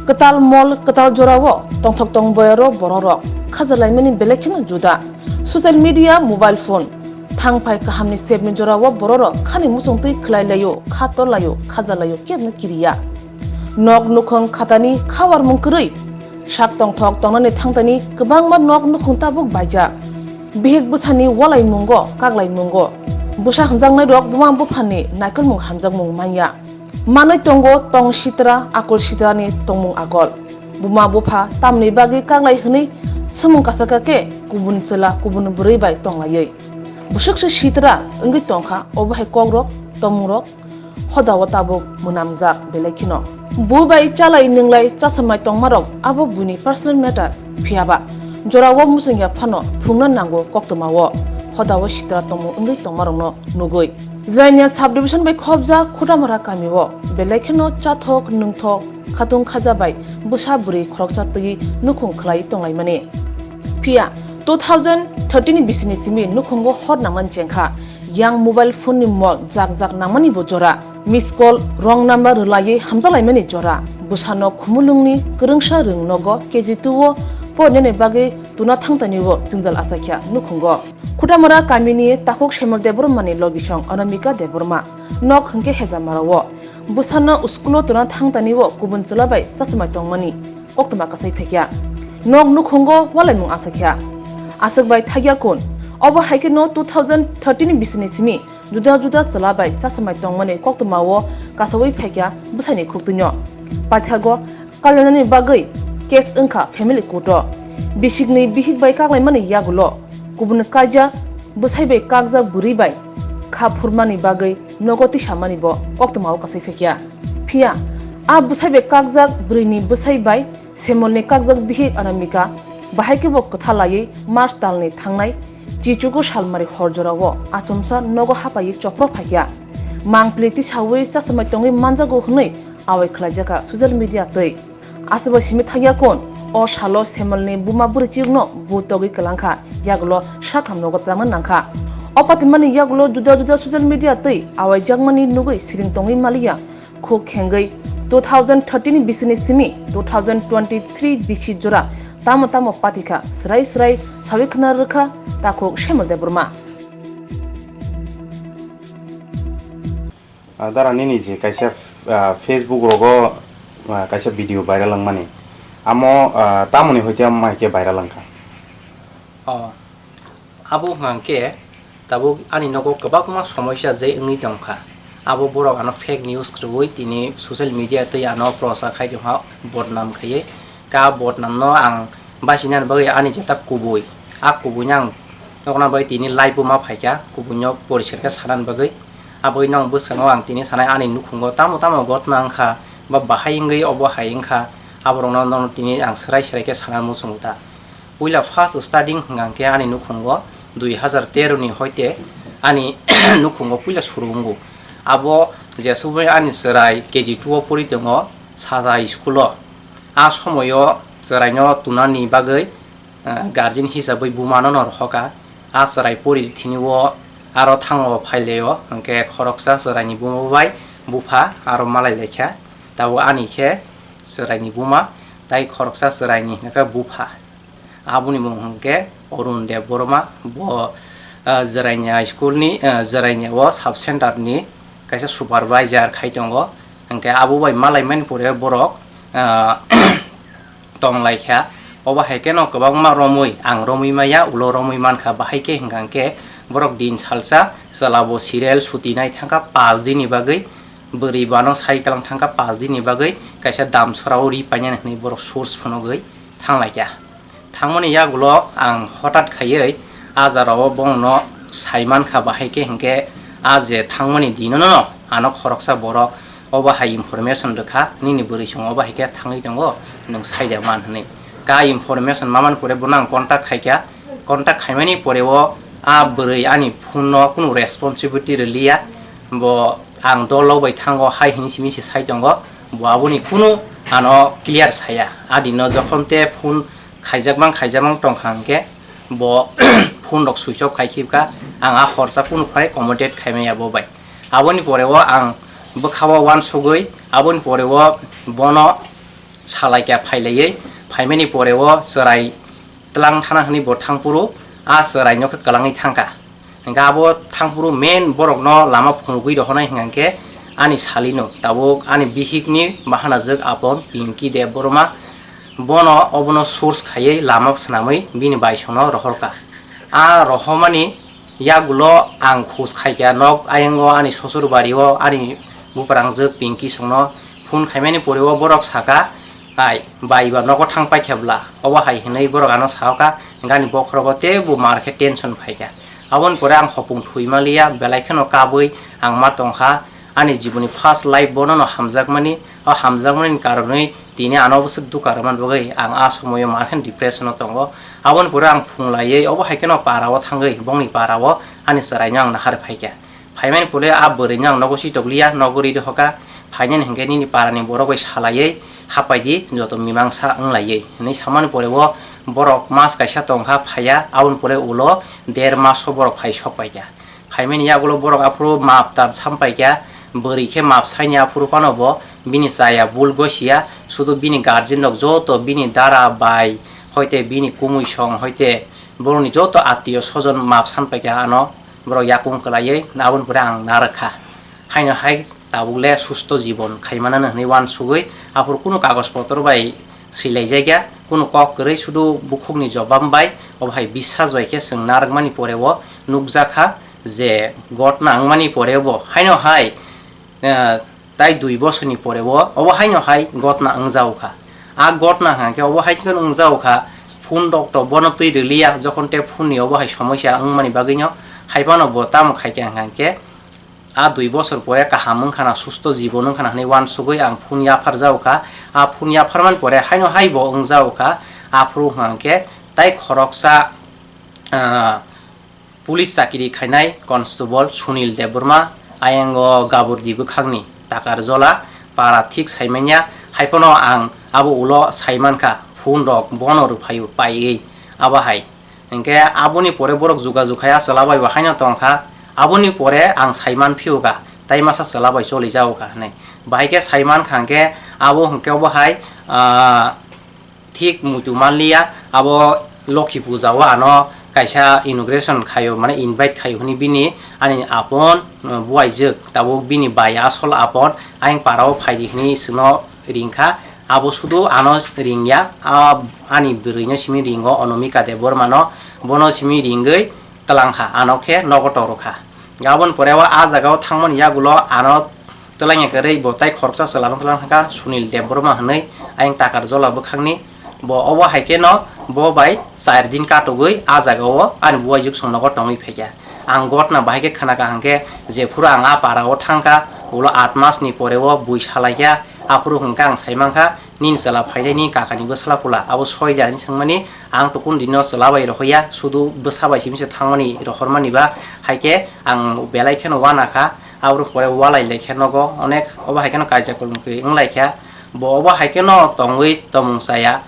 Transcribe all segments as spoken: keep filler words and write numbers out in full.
Kwtal mol, kwtal jorao tongthok tong boyaro bororok khajalaimani belai kheno juda. Social media, mobile phone, thangphai kahamni sepni jorao bororok khani muchungtwi khwlai laio, kha tor laio, khaja laio, kebno kiriya. Nok nukhung khatani khawarmung kwrwi sak tongthok tongnani thangtani kwbangma nok nukhung tabuk baijak. Bihik bwsani walaimungo, kaglaimungo bwsa hwnjaknairok buma buphani naikolmung hamjakmung manya. Manwi tongo tong sitra, akul sitrani tongmung akol. Buma bupha tamni bagwi kaglai hwnwi swmung kasaka khe kubun chwla, kubun bwrwi bai tonglaiwi. Bwswkse sitra wngwi tongkha, obo hai kokrok, tongmungrok hodao tabuk mwnamjak belai kheno. Bui bai chalai nwnglai chasamai tongmarok abo buini personal matter, phiyaba jorao muchungya phano phunukna nango koktwmao, hodao sitra tongmung wngwi tongmarokno nugwi. Jirania subdivision bai khobjak Khutamara kamio belai kheno chathok nungthok khatung khaja bai bwsa bwrwi khoroksa twi nukhung khwlai tonglaimani. Phiya two thousand thirteen ni bisini simi nukhungo hor nangmani chengkha. Yang mobile phone ni mol jak jak nangmani bo jora. Miss call, wrong number rwlaiwi hamjalaimani jora. Bwsano khumulwngni kwrwngsa rwng nogo K G two o porinani bagwi tuna thangtani o jwngjal achakya nukhungo. Khutamara kamini takhuk Semol Debbarmani logisong Anamika Debbarma nok hwnkhe Hejamarao. Bwsano school o tuna thangtani o kubun chwla bai chasamai tongmani koktwma kasai phaikya. Nok nukhungo walaimung achakya. Aswk bai thakya kun. Obo hai kheno two thousand thirteen ni bisini simi juda juda chwla bai chasamai tongmani koktwmao kasawi phaikya bwsaini khuktwino. Paithago kalenani bagwi case wngkha family court o. Bisikni bihik bai kaklaimani yagulo kubun kaijak bwsai bai kakjak bwrwi bai kha phurmani bagwi nogo tisamani bo koktwmao kasai phaikya. Phiya a bwsai bai kakjak bwrwini bwsai bai Semolni kakjak bihik Anamika bahai khe bo kwtha laiwi March talni thangnai chichugo salmari hor jorao achomsa nogo hapaiwi chopro phaikya. Mangpili tisawi chasamai tongwi manjago hwnwi awai khwlaijakha social media twi. Aswkbai simi thangya kun, o salo Semolni buma bwrwichikno bu togwi kwlangkha, yagulo sakham nogo twlangna nangkha. O patimani yagulo juda juda social media twi awaijakmani nugwi siring tongwi maliya. Khuk khengwi two thousand thirteen ni bisini simi two thousand twenty-three bisi jora tamo tamo patikha, swrai swrai sawi khna rwkha takhuk Semol Debbarma. Ah, dara nini je kaisa, ah, Facebook rogo, ah, kaisa video viral wngmani, amo, ah, tamoni hoite amo hai khe viral wngkha? Oh. Abo hwnkha khe tabuk ani nogo kwbangma somosa je wngwi tongkha. Abo borok ano fake news kwrwi tini social media tei ano prochar khai tongkha, bodnam khaiwi. Ka bodnam no ang basinani bagwi ani jeta kubui, a kubui no ang nokna bagwi tini live bo ma phaikha, kubui no poriskar khe sanani bagwi. Aboni no bwskango ang tini sanai ani nukhungo tamo tamo gotna wngkha, ba bahai wngwi obo hai wngkha, aborokno nono tini ang swrai swrai khe sana muchungo ta. Puila first starting hwnkha khe ani nukhungo dui hazar tero ni hoite ani nukhungo puila suru wngo. Abo jesubui ani chwrai K G two o pori tongo Saja school o. A somoio chwraino tunani bagwi, eh, guardian hisabwi bumano no rohorkha. A chwrai pori thini o aro thango phailaio, hwnkhe khoroksa chwraini buma bai bupha aro malai laikha. Tabuk ani khe chwraini buma tai khoroksa chwraini hwnkhe bupha. Aboni mung hwnkhe Arun Debbarma, bo, ah, Jwraini school ni, ah, Jwraini o sub center ni kaisa supervisor khai tongo. Hwnkhe abo bai malaimani pore borok, ah, tonglaikha. Obo hai kheno kwbangma romwi, ang romwi maya, ulo romwi mankha, bahai khe hwnkha hwnkhe borok din salsa chwla bo serial suti nai thangkha, panch din ni bagwi bwrwi bano sai kwlang thangkha, panch din ni bagwi kaisa damsora o ri painani hwnwi borok source phunugwi thanglaikha. Thangmani yagulo ang hotat khaiwi a jora o bongno sai mankha, bahai khe hwnkhe a je thangmani dino no ano khoroksa borok obo hai information rwkha, nini bwrwi chwng obo hai khe thangwi tongo, nwng sai da man hwnwi. Ka information mamani pore bono ang contact khaikha, contact khaimani pore o a bwrwi ani phone no kunu responsibility rwliya, bo ang dol rok bai thango hai hwnwi simi se sai tongo, bo aboni kunu ano clear saya. A dino jokhon te phone khaijakmang khaijakmang tongkha hwnkhe bo phone rok switch off khai khibkha, ang a horsa kunu phai communicate khaimaya bo bai. Aboni pore o ang bwkha o uansugwi, aboni pore o bono Salaikha phailaiwi, phaimani pore o chwrai tlang thana hwnwi bo thangphuru a chwraino khe kwlangwi thangkha. Hwnkhe abo thangphuru main borokno lama phunugwi rohornai hwnkha khe ani salino, tabuk ani bihikni bahanajwk Apon Pinky Debbarma, bono obono source khaiwi lama swnamwi bini baisongno rohorkha. A rohormani yagulo ang khus khaikha, nok ayango ani sosurbari o ani buprangjwk Pinky songno phone khaimani pore o borok sakha, "Ai, bai ba nogo thang paikha bla?" Obo hai hwnwi borok ano sakha, hwnkhe ani bokhorogo teibo mar khe tension phaikha. Aboni pore ang hopung thwi manliya, belai kheno kabwi ang ma tongkha, ani jiboni first life bono no hamjakmani, o hamjakmani karonwi tini ano bwswk dukha rwmani bagwi ang a somoio mar khe depression o tongo. Aboni pore ang phung laiwi obo hai kheno para o thangwi bongni para o ani chwraino ang nahar phaikha. Phaimani pore a bwrwino ang nogo chitokliya, nogo ri dohoka, phainani hwnkhe nini parani borok bai salaiwi hapaidi joto mimangsa wnglaiwi, hwnwi samani pore o borok mas kaisa tongkha phaiya, aboni pore ulo der maso borok phai sok paikha. Phaimani yagulo borok aphuru map tar sam paikha, bwrwi khe map saini aphuru phano bo bini chaya bul gosiya, sudu bini guardian rok joto bini dara bai hoite bini kumui song hoite borokni joto attiyo sojon map san paikha ano. Borok yakung kwlaiwi aboni pore ang narwkha. Haino hai tabuk le susto jibon khaimanano hwnwi uansugwi aphuru kunu kagoj potro bai swilaijagya, kunu kok kwrwi, sudu bukhukni jobab bai, obo hai biswas bai khe chwng narwkmani pore o nukjakha je gotna wngmani pore bo haino hai, eh, tai dui bosorni pore o obo haino hai gotna wngjago kha. A gotna hwnkha khe obo hai khe wngjago kha, phone rok to bono twi rwliya, jokhon te phone ni obo hai somosya wngmani bagwino, hai phano bo tamo khai kha hwnkha khe a dui bosor pore kaham wngkha na, susto jibon wngkha na hwnwi uansugwi ang phone yaphar jago kha. A phone yapharmani pore haino hai bo wngjago kha, aphuru hwnkha khe tai khoroksa, ah, Police chakiri khainai Constable Sunil Debbarma, ayango Gaburdi bwkhakni Takarjola para thik saimanya, haiphano ang abo ulo saimankha, phone rok bono rwphaio paiwi abo hai. Hinkhe aboni pore borok jugajug khai a chwla bai bo haino tongkha, aboni pore ang saiman phiuka, tai masa chwla bai cholijago kha hinwi. Bahai khe saimankha hinkhe abo hinkhe obo hai, ah, thik muitu manliya, abo Lokhi puja o ano kaisa inauguration khaio, mane invite khaio hwnwi bini ani apon, uh, buaijwk, tabuk bini bai asol apon ayang para o phaidi hwnwi chwngno ringkha. Abo sudu ano ringya, a, ani bwrwino simi ringo, Onomika Debbarmano, bono simi ringwi twlangkha, ano khe nogo torokha. Aboni pore o a jaga o thangmani yagulo ano twlangya kwrwi bo tai khoroksa chwla no twlang kha Sunil Debbarma hwnwi, ayang Takarjola bwkhakni. Bo obo hai khe no bo bai char din katogwi a jaga o ani buaijwk song nogo tongwi phaikha. Ang gotna bahai khe khna kaham khe, jephuru ang a para o thangkha, ulo aat mas ni pore o bui salaikha, aphuru hwnkha ang saimankha, nini chwla phainai, nini kakani bwsla pula abo soi da hinwi swngmani, ang to kun dino chwla bai rohorya, sudu bwsa bai simi se thangmani rohormani ba, hai khe ang belai kheno uanakha, aboni pore ualai laikha nogo onek, obo hai kheno kaisa kolom kwrwi wnglaikha, bo obo hai kheno tongwi tongmung chaya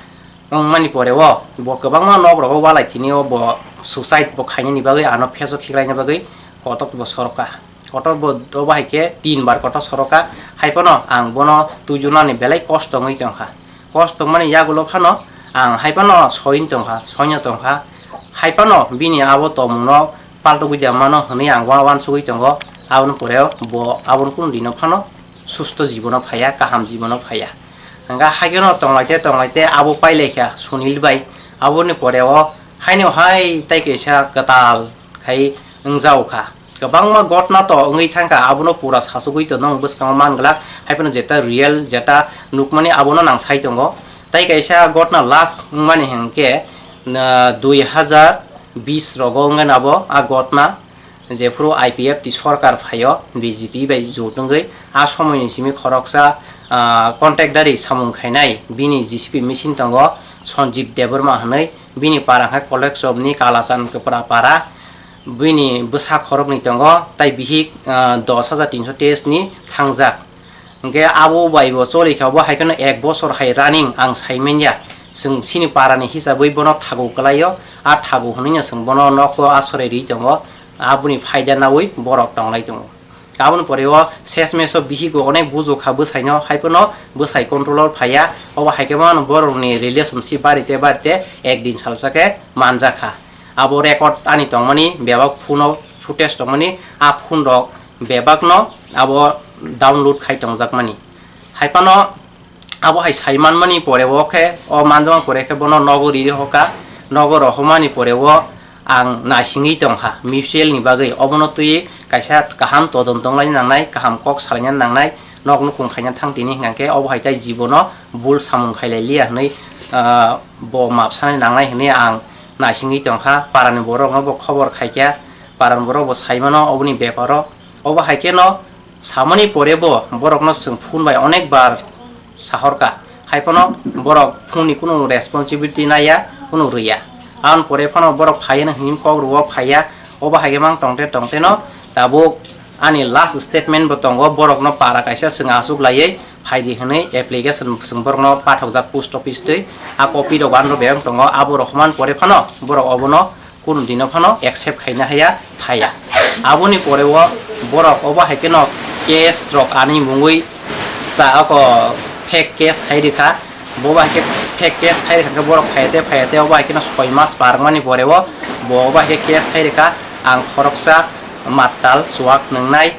wngmani pore o bo kwbangma nok rogo ualai tini o bo suicide bo khainani bagwi ano pheso khiklaina bagwi kotok bo sorokha. Kotor bo obo hai khe tin bar kotor soroka, hai phano ang bono twijlani belai kosto wngwi tongkha. Kosto wngmani yagulo phano ang hai phano soin tongkha, soino tongkha. Hai phano bini abo tongmungno paltogwi da mano hwnwi ang uansugwi tongo. Aboni pore bo aboni kunu dino phano susto jibono phaiya, kaham jibono phaiya. Hwnkha hai kheno tonglaite tonglaite abo pailaikha Sunil bai. Aboni pore o haino hai tai kaisa kwtal khai wngjago kha. Kwbangma gotna to wngwi thangkha, abono pura sasugwi to nwng bwskango man glak, hai phano jeta real, jeta nukmani abono nang sai tongo. Tai kaisa gotna last wngmani hinkhe, ah, dui hazar bis rogo wngwi nabo a gotna, jephuru I P F T sorkar phaio B J P bai jot wngwi, a somoini simi khoroksa, ah, contact dari samung khainai bini J C B machine tongo, Sanjeev Debbarma hwnwi, bini para khe Kolekchopni Kalachan Kwpra para. Bini bwsa khoroknwi tongo, tai bihik, ah, dos hajar tinso teis ni thangjak. Hwnkhe abo bai bo choli kha, bo hai kheno ek bosor hai running ang sai manya. Chwng chini para ni hisabwi bono thagu kwlaio, a thagu hwnwi no chwng bono nogo asore rwi tongo, aboni phaida naui borok tonglai tongo. Aboni pore o ses meso bihik bo onek bujo kha bwsai no, hai phano bwsai control o phaiya. Obo hai khe mano borok ni relationship bari te bari te ek din salsa khe manjak kha. Abo record ani tongmani bebak phone o footage tongmani, a phone rok bebak no abo download khai tongjak mani. Hai phano abo hai sai manmani pore o khe, o manjakma pore khe bono nogo riri hoka, nogo rohormani pore o ang naisingwi tongkha mutual ni bagwi. Obono twi kaisa kaham todonto wnglaina nangnai, kaham kok salaina nangnai, nok nukung khaina thang tini hwnkha khe obo hai tai jibono bul samung khailai liya hwnwi, ah, bo map sanai nangnai hwnwi ang naisingwi tongkha. Parani borokno bo khobor khaikha, parani borok bo sai mano oboni beparo. Obo hai kheno samani pore bo borokno chwng phone bai onek bar sahorkha, hai phano borok phone ni kunu responsibility naiya, kunu rwya. Aboni pore phano borok phaiya hwnwi kok rwo, phaiya. Obo hai khe mang tongte tongte no tabuk ani last statement bo tongo, borokno para kaisa chwng achuk laiwi phaidi hwnwi application chwng borokno pathokjak post office twi. A copy rok ano bebak tongo, abo rok human pore phano borok obono kunu dino phano accept khaina haya phaya. Aboni pore o borok obo hai kheno case rok ani mungwi sa oko fake case khai rikha. Bo bai khe fake case khai rikha khe borok phayate phayate obo hai kheno soi mas parmani pore o bo obo hai khe case khai rikha. Ang khoroksa mattal chuwak nwngnai,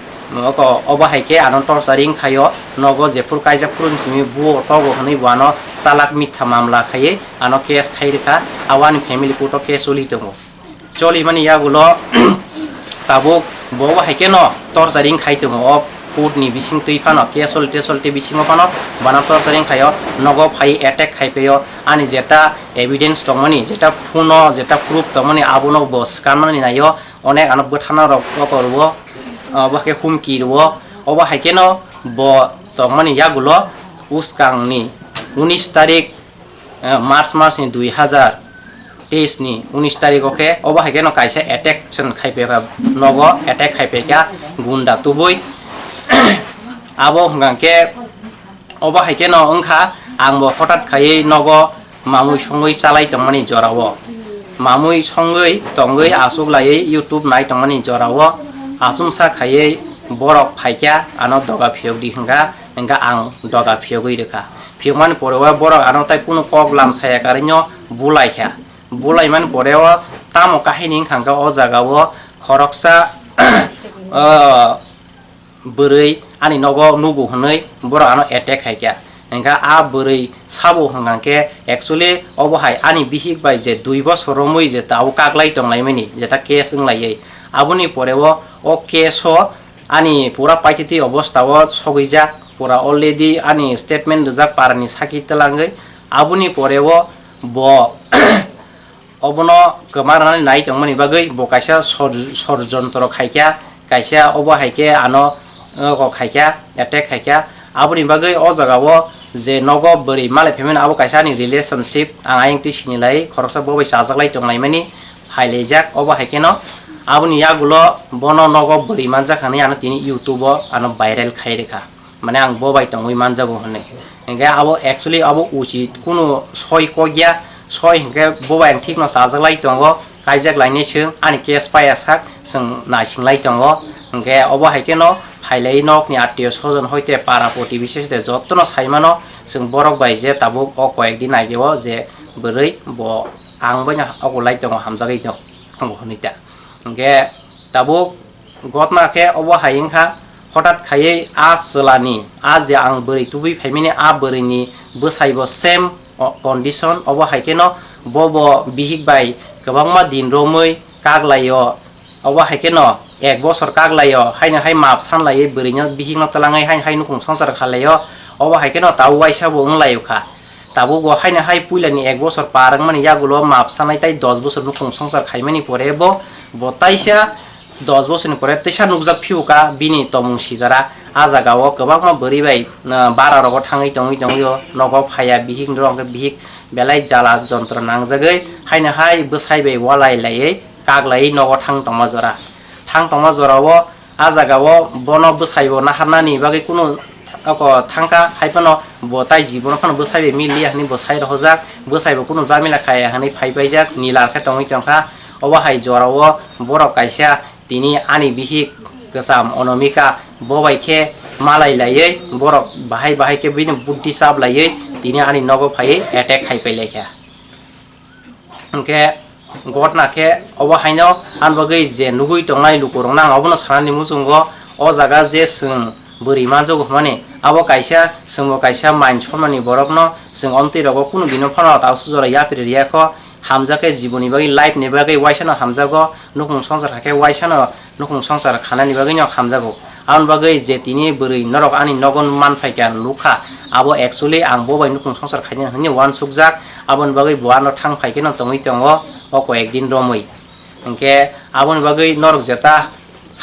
oko obo hai khe ano torturing khaio, nogo jephuru kaijak phuru simi buo togo hwnwi bo ano chalak mitha mamla khaiwi ano case khai rikha. Abo ani family court o case choli tongo. Choli mani yagulo tabuk bo hai kheno torturing khai tongo. O court ni bising twi phano case choli te choli te bisingo phano bana torturing khaio, nogo phai attack khai paio. Ani jeta evidence tongmani, jeta phone o jeta proof tongmani abono bo swkanmani naio. Onek ano bwthana rok oko rwo, obo hai khe humki rwo. Obo hai kheno bo tongmani yagulo uskang ni unis tarik, eh, March mas ni dui hazar teis ni unis tarik o khe obo hai kheno kaisa attack chwng khai paikha, nogo attack khai paikha gunda tubui. Abo hwnkha khe obo hai kheno wngkha, ang bo hotat khaiwi nogo mamui songwi chalai tongmani jorao, mamui songwi tongwi achuk laiwi YouTube nai tongmani jorao achumsa khaiwi borok phaikha ano doga phiyok di hwnkha, hwnkha ang doga phiyogwi rwkha. Phiyokmani pore o borok ano tai kunu kok lam saya karwino bulaikha. Bulaimani pore o tamo kahini wngkha hwnkha o jaga o khoroksa, o, bwrwi ani nogo nugo hwnwi borok ano attack khaikha. Hwnkha a bwrwi sabo hwnkha khe actually obo hai ani bihik bai je dui bosor romwi je tabuk kaklai tonglaimani jeta case wnglaiwi. Aboni pore o, o case o ani pura paititi obostha o sogwijak, pura already ani statement rijak parani saki twlangwi. Aboni pore o bo obono kwma rwnani nai tongmani bagwi bo kaisa sor-, sorjontro khaikha, kaisa obo hai khe ano, uh, khaikha, attack khaikha. Aboni bagwi o jaga o je nogo bwrwi malai phaimani abo kaisa ani relationship, ang ayang twi sinilai khoroksa bo bai chajaklai tonglaimani phailaijak. Obo hai kheno aboni yagulo bono nogo bwrwi manjak hwnwi ano tini YouTube o ano viral khai rwkha. Mane ang bo bai tongwi manjago hwnwi. Hwnkhe abo actually abo uchit kunu soi kokya, soi hwnkhe bo bai ang thikno chajaklai tongo, kaijak lainai chwng ani case paiya sak chwng naisinglai tongo. Hwnkhe obo hai kheno phailai nokni attiyo sojon hoite para protibesi hoite jottono saimano chwng borok bai je tabuk o koyek din ageo je bwrwi bo ang bai no okolai tongo, hamjagwi tongo hwnwi ta. Hwnkhe tabuk gotna khe obo hai wngkha, hotat khaiwi a chwlani, a je ang bwrwi tubui phaimani a bwrwini bwsaibo same, o, condition. Obo hai kheno bobo bihik bai kwbangma din romwi kaklaio. Obo hai kheno ek bosor kaklaio, haino hai map sanlaiwi bwrwino bihikno twlangwi haino hai nukung songsar khlaio. Obo hai kheno tabuk waisa bo wnglaio kha. Tabuk bo haino hai puilani ek bosor par wngmani yagulo map sanai tai dos bosor nukung songsar khaimani pore bo, bo taisa dos bosorni pore teisa nukjak phiyuka bini tomung sigara. A jaga o kwbangma bwrwi bai, ah, bara rogo thangwi tongwi tongwi o nogo phaiya bihik, norok hwnkhe bihik belai jala jontro nangjagwi haino hai bwsai bai walai laiwi kaklaiwi nogo thang tongma jora. Thang tongma jora o a jaga o bono bwsai bo naharnani bagwi kunu oko thangkha, hai phano bo tai jibono phano bwsai bai miliya hwnwi bo sai rohorjak, bwsai bo kunu jamila khaya hwnwi phai paijak, nilar khe tongwi tongkha. Obo hai jora o borok kaisa tini ani bihik Kwcham Onomika bo bai khe malai laiwi borok bahai bahai khe bini buddhi chap laiwi tini ani nogo phaiwi attack khai pai lai kha. Hwnkhe gotna khe obo haino ani bagwi je nugwi tongnai lukurokno ang obono sanani muchungo o jaga je chwng bwrwi manjago hwnmani abo kaisa chwngbo kaisa mind somnani borokno chwng omtwi rogo kunu bino phano ta sujora yapri riyakho. Hamjak khe jiboni bagwi, life ni bagwi waisano hamjago, nukhung songsar hakhe waisano nukhung songsar khanani bagwi no hamjago. Aboni bagwi je tini bwrwi norok ani nogo man phaikha nukha, abo actually ang bo bai nukhung songsar khainani hwnwi uansukjak, aboni bagwi bo ano thang phaikhe no tongwi tongo o koyek din romwi. Hinkhe aboni bagwi norok jeta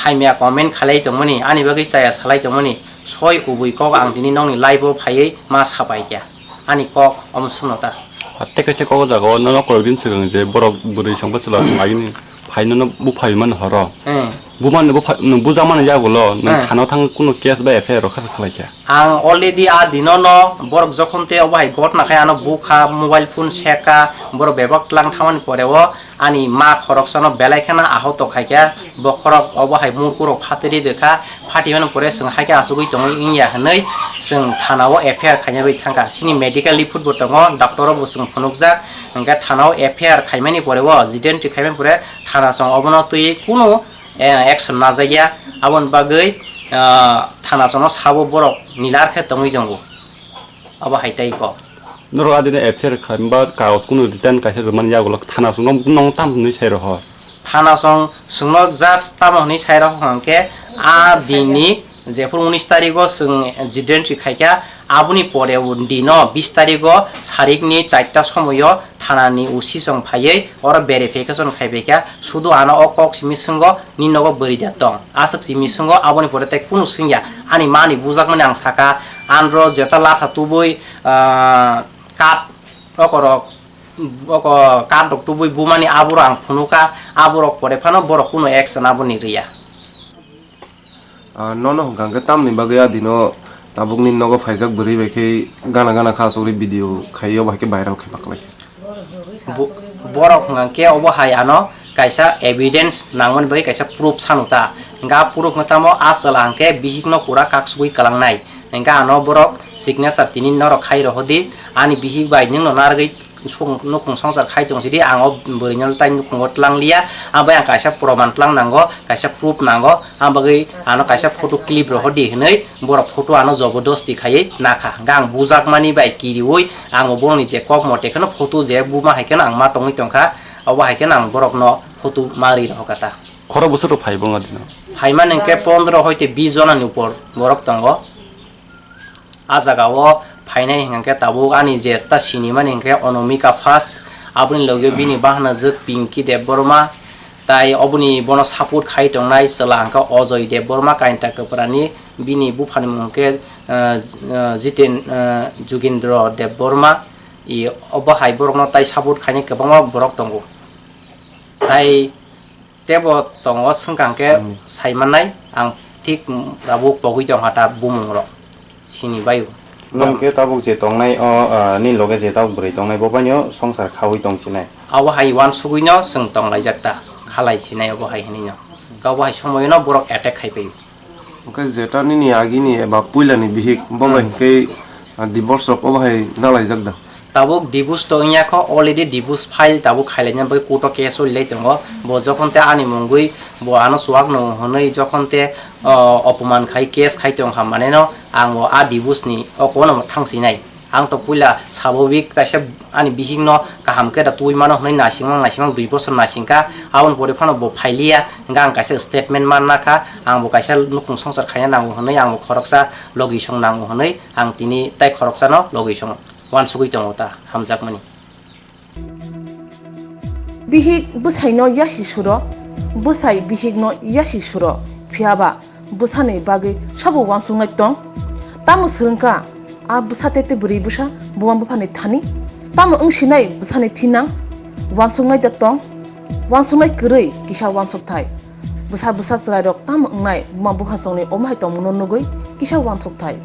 hamya comment khalai tongmani, ani bagwi chaya salai tongmani, soi kubui kok ang tini nokni live o phaiwi ma sapaikha. Ani kok omo swngo ta. Tei kaisa kok o jaga o nono koyek din swkang je borok bwrwi songbo chwla song agini phaino no buphai mano horo. Hmm. Bumani bupha-, nwng bujakmani yagulo nwng Hmm. thano thang kunu case ba F I R rok khasa khlaikha. Ang already a dino no borok jokhon te obo hai gotna khai ano bukha, mobile phone seka, borok bebak tlang thamani pore o ani ma khoroksano belai kheno ahoto khaikha, bokhorok obo hai murkurok phatiri rwkha, phatimani pore chwng haikhe achugwi tongwi wngya hwnwi chwng thanao F I R khaina bagwi thangkha. Chini medical report bo tongo, doctor rok bo chwng phunukjak, hwnkhe thanao F I R khaimani pore o Jiten Tree khaimani pore thana chwng obono twiwi kunu, eh, action najakya, aboni bagwi, ah, thana chwngno sabo borok nilar khe tongwi tongo. Abo hai tei kok. Norok adino F I R kha, ba kagoj kunu written kaisa rwmani yagulo thana chwngno nong tam hwnwi sai rw ho. Thana chwng chwngno just tamo hwnwi sai rw ho hwnkhe a dinni jephuru unis tarigo chwng Jiten Tree khaikha, aboni pore dino bis tarigo sarikni charta somoio thanani O C chwng phaiwi oro verification khaibaikha, sudu ano o kok simi swnggo, "Nini nogo bwrwi da tong?" Aswk simi swnggo, aboni pore tei kunu swngya. Ani mani bujakmani ang saka, anro jeta latha tubui, ah, kat okorok, oko kat rok tubui bumani aboro ang phunuka, aborok pore phano borok kunu action aboni rwya. Ah, nono hwnkha hwnkhe tamni bagwi a dino tabukni nogo phaijak bwrwi bai khe gana gana kha asugwi video khai, obo hai khe viral khai paklai. Bo-, borok hwnkha khe obo hai ano kaisa evidence nangmani bagwi kaisa proof sanu ta. Hwnkhe a proof no tamo a chwla hwnkhe bihik no pura kaksugwi kwlangnai. Hwnkhe ano borok signature tini norok khai rohodi, ani bihik bai nwng no narwgwi song-, nukhung songsar khai tong sidi, ang o bwrwi no tai nukhungo tlang liya, ang bai ang kaisa proman tlang nango, kaisa proof nango, ang bagwi ano kaisa photo clip rohor di hinwi borok photo ano jobodosti khaiwi nakha, hwnkhe ang bujakmani bai kiriwi ang bo borokni je kok mote kheno photo je buma hai kheno ang ma tongwi tongkha, obo hai kheno ang borokno photo ma ri rohorkha ta. Khoro bwswk rok phai bo wngkha dino? Phaimani hwnkhe pondro hoite bis jona ni upor borok tongo. A jaga o phainai hwnkha khe tabuk ani je ta sinimani hwnkhe Onomika first, aboni logi o bini bahanajwk Pinky Debbarma, tai oboni bono support khai tongnai chwla hwnkha Ajoy Debbarma, Kainta Kwpra ni, bini buphani mung hwnkhe, eh, eh, Jiten, eh, Jugindra Debbarma, i obo hai borokno tai support khainai kwbangma borok tongo. Tai Tebo tongo swngkha hwnkhe Hmm. saimannai, ang thik tabuk pogwi tongkha ta bumungrok sini baio. Nwng khe tabuk je tongnai o, ah, nini loge je tabuk bwrwi tongnai bo baino songsar khaui tongsinai. Abo hai uansugwino chwng tonglaijak ta, khalai sinai obo hai hwnwino. Hwnkhe obo hai somoyono borok attack khai paio. Hwnkhe jeta nini agini eba puilani bihik, bo bai Hmm. hwnkhe, ah, divorce rok obo hai nalaijak da? Tabuk divorce to wngya kho, already divorce file tabuk khailaina bai court o case o rilai tongo. Bo jokhon te ani mungwi bo ano chuwak no hwnwi jokhon te, ah, opoman khai case khai tongkha maneno ang bo a divorce ni oko no thangsinai. Ang to puila sabobik kaisa ani bihik no kaham khe da twi mano hwnwi naisingmang naisingmang dui bosor naisingkha, aboni pore phano bo phailiya, hwnkhe ang kaisa statement manna kha, ang bo kaisa nukhung songsar khaina nango hwnwi, ang bo khoroksa logi song nango hwnwi, ang tini tai khoroksano logi song uansugwi tongo ta, hamjakmani. Bihik bwsaino yasi suro, bwsai bihikno yasi suro, phiya ba bwsani bagwi sabo uansuknai tong? Tamo swrwngkha a bwsa tete bwrwi bwsa buma buphani thani? Tamo wngsinai bwsani thinang? Uansuknai da tong? Uansuknai kwrwi kisa uansukthai. Bwsa bwsa chwrairok tamo wngnai buma buphasongni omo hai tongmungno nugwi kisa uansukthai.